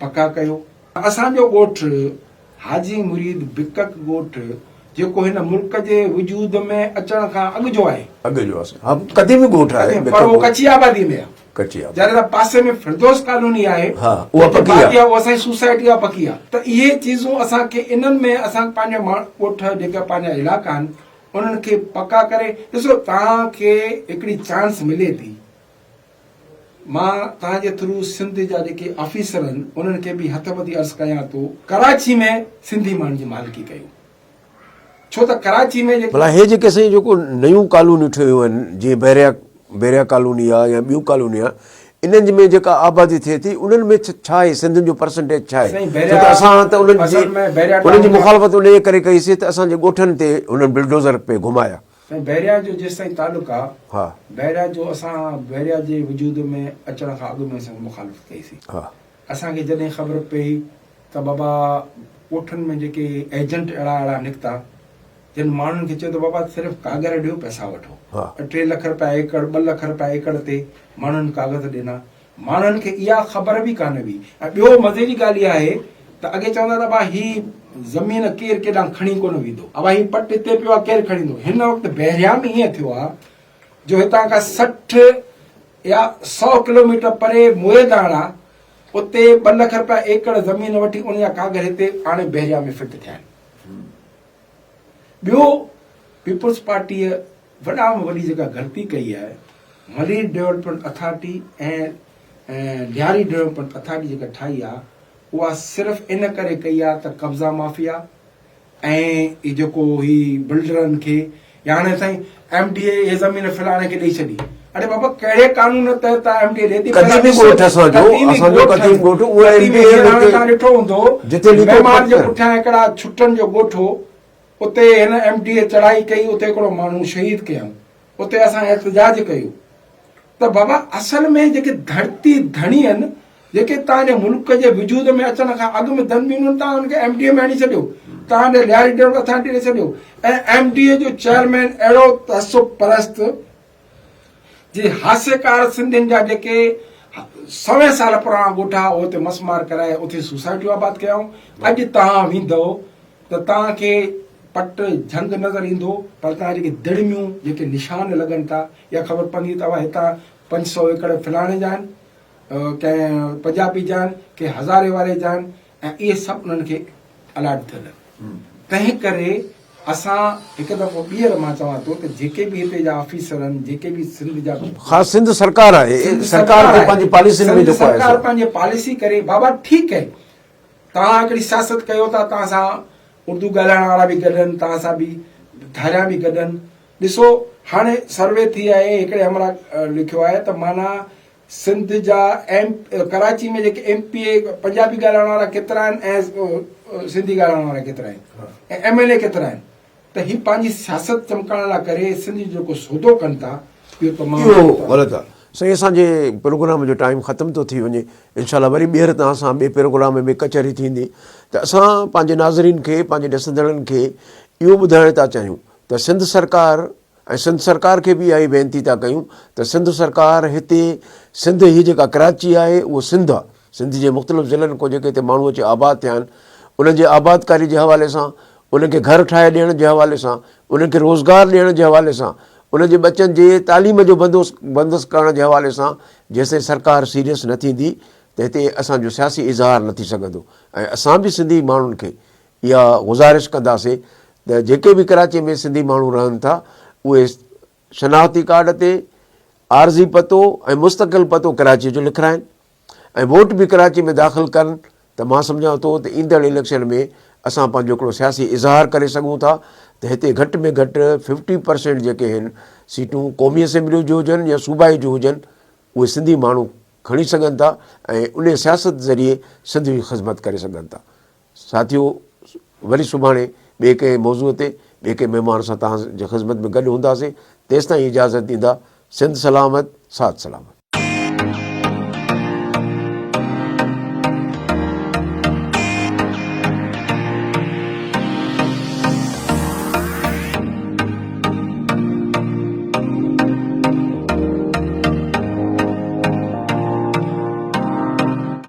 پڪا ڪيو. اسان جو ڳوٺ حاجي مريد بڪڪ ڳوٺ جيڪو هن ملڪ جي وجود ۾ اچڻ کان اڳ جو آهي. اڳ جو آهي ها قديمي ڳوٺ آهي قديم پر اهو ڪچي آبادي ۾ آهي. ڪچي آبادي. جڏهن ته پاسي ۾ فردوس ڪالوني آهي ها اها پڪي آهي. اها اسان جي سوسائٽي آهي پڪي آهي ته اهي چيزون اسان کي انهن ۾ اسان پنهنجا ڳوٺ جيڪا پنهنجا علائقا آهن انهن کي پڪا ڪري ڏسو توهان کي هڪڙي چانس ملي ٿي مان توهان جي ٿرو سنڌ جا جيڪي آفيسر آهن انهن کي به هٿ ٻڌي عرض ڪيان ٿو ڪراچي ۾ سنڌي ماڻهن جي مالڪي ڪيو ڇو ته ڪراچي ۾ ڀلا هي جيڪي سائين جيڪو نيون ڪالونيون ٺهيون آهن جيئن بحريا بحريا ڪالوني آ يا ٻيون ڪالوني آ انهن ۾ جيڪا آبادي ٿئي ٿي انهن ۾ ڇا آهي سنڌين جو پرسنٽيج ڇا آهي ڇو ته اسان ته انهن جي انهن جي مخالفت انهي ڪري ڪئي سي ته اسان جي ڳوٺن تي انهن بلڊوزر پئي گهمايا. سائين بحريا جو جيستائين تعلق آ بحريا جو اسان بحريا جي وجود ۾ اچڻ کان اڳ ۾ اسان مخالفت ڪئي سي اسان کي جڏهن خبر پئي ته بابا ڳوٺن ۾ جيڪي ايجنٽ اهڙا اهڙا نڪتا جن ماڻهن کي چيو ته بابا صرف ڪاڳر ڏيو پئسا وٺو 3 لک رپيا ايڪڙ 2 لک رپيا ايڪڙ تي ماڻهن ڪاغذ ڏنا ماڻهن کي اها خبر به ڪانه هئي ۽ ٻيو مزي جي ڳالهه اها آهي ته اڳي چوندا ته ابا هي زمين ڪير ڪيڏانهن کڻي ڪونه ويندو، ابا هي پٽ هتي پيو آهي ڪير کڻي ويندو. هن وقت بحريا ۾ ائين ٿيو آهي جو هتان کان 60 يا سئو ڪلوميٽر پري موئيداڻ آهي اتي 2 لک رپيا ايڪڙ زمين وٺي ان جا ڪاغذ هتي آڻي بحريا ۾ فٽ ٿيا آهن. ٻيو پيپلز پارٽيء وڏا ۾ وڏي جيڪا غلطي ڪئي آهي Malir development authority ۽ Lyari development authority جيڪا ٺاهي آهي اها صرف ان ڪري ڪئي آهي ته قبضا مافيا ۽ هي جيڪو هي بلڊرن کي يا هاڻي سائين ايم ڊي اي هي زمين فلاڻي کي ڏئي ڇڏي اڙي بابا ڪهڙي قانون تحت ايم ڊي اي ڏئي ٿي قديمي ڳوٺ اسان جو اسان جو قديم ڳوٺ اهو ايم ڊي اي توهان ڏٺو هوندو جتي مهمان جي پٺيان هڪڙا ڇٽن جو ڳوٺ هو اتي هن ايم ڊي اي چڙهائي ڪئي اتي هڪڙو ماڻهو شهيد ڪيائون اتي اسان احتجاج ڪيو ته بابا اصل ۾ جيڪي ڌرتي ڌڻي آهن جيڪي توهان جي ملڪ جي وجود ۾ اچڻ کان اڳ ۾ ڌن ٻيون توهان ان کي ايم ڊي اي ۾ هڻي ڇڏيو توهان ڏي لياري ڊيم اٿارٽي ڏئي ڇڏيو ۽ ايم ڊي اي جو چيئرمين اهڙو تعصب پرست جي هاسيڪار سنڌين جا جيڪي سوين سال پراڻا ڳوٺ ها اهي اتي مسمار ڪرائي اتي سوسائٽيون آباد ڪيائون اڄ توهان ويندؤ ته توهان کي پٽ جهنگ نظر ايندو پر توهان جيڪي دڙميون جيڪي نشان لڳن ٿا اها خبر پوندي ته اوهان هتان 500 ايڪڙ فلاڻي جا آهن ڪنهن پنجابي جا آهن ڪنهن هزاري واري جا آهن ۽ اهي سڀ انهن کي الاٽ ٿيل آهن تنهن ڪري اسان هڪ دفعو ٻيهر مان چوان ٿو ته جيڪي به هتي جا آفيسر آهن جيڪي به سنڌ جا خاص سنڌ سرڪار آهي سرڪار کي پنهنجي پاليسين ۾ جيڪو آهي سرڪار پنهنجي پاليسي ڪري بابا ٺيڪ آهي توهان هڪڙي سياست ڪيو ٿا توهان سان اردو ڳالهائڻ وارا به گڏ آهن توهان سان به ڌاريا به گڏ آهن ڏسو هاڻي سروي ٿي آهي هڪڙي همراهه لکيو آهي ته معنيٰ سنڌ جا ايم ڪراچي ۾ جيڪي ايم پي اي پنجابي ڳالهائڻ وارا ڪيترا آهن ۽ سنڌي ڳالهائڻ وارا ڪيترا آهن ۽ ايم اين اي ڪيترا آهن ته هي پنهنجي سياست چمڪائڻ لاء ڪري سنڌ جو جيڪو سودو ڪن ٿا اهو تمام اهو غلط آهي سائين اسان جي پروگرام جو ٽائيم ختم ٿو ٿي وڃي انشاء الله وري ٻيهر توهان سان ٻئي پروگرام ۾ ڪچهري ٿيندي ته اسان پنهنجي ناظرين کي پنهنجي ڏسندڙن کي اهو ٻڌائڻ ٿا چاهيون ته سنڌ سرڪار ۽ سنڌ سرڪار کي به اها ئي وينتي ٿا ڪيون ته سنڌ سرڪار هتي سنڌ هي جيڪا ڪراچي آهي اهو سنڌ آهي سنڌ جي مختلف ضلعن کان جيڪي هتي ماڻهو اچي آباد ٿيا آهن انهن جي آبادڪاري جي حوالي سان انهن کي گهر ٺاهي ڏيڻ جي حوالي سان انهن کي روزگار ڏيڻ جي حوالي سان انهن جي ٻچن جي تعليم جو بندوست بندوست ڪرڻ جي حوالي سان جيستائين سرڪار سيريس نه ٿيندي ته هتي اسان جو سياسي اظهار نه ٿي سگهندو ۽ اسان به سنڌي ماڻهن کي اها گذارش ڪنداسين ته جيڪي به ڪراچي ۾ سنڌي ماڻهو رهن ٿا اهي شناختي ڪارڊ تي عارضي پتو ۽ مستقل پتو ڪراچي جو لکرائن ۽ ووٽ به ڪراچي ۾ داخل ڪن ته مان سمجهان ٿو ته ايندڙ اليڪشن ۾ اسان پنهنجو هڪڙو سياسي اظهار ڪري سگهون ٿا ته هتي گهٽ ۾ گهٽ ففٽي پرسينٽ جيڪي آهن سيٽون قومي اسيمبليون جون هجن يا صوبائي جون هجن اهي سنڌي ماڻهو کڻي سگهن ٿا ۽ ان سياست ذريعي سنڌ جي خدمت ڪري سگهن ٿا. ساٿيو وري سڀاڻي ٻئي ڪنهن موضوع تي ٻئي ڪنهن مهمان سان توهان جي خدمت ۾ گڏ هونداسين تيستائين اجازت ڏيندا سنڌ سلامت ساٿ سلامت.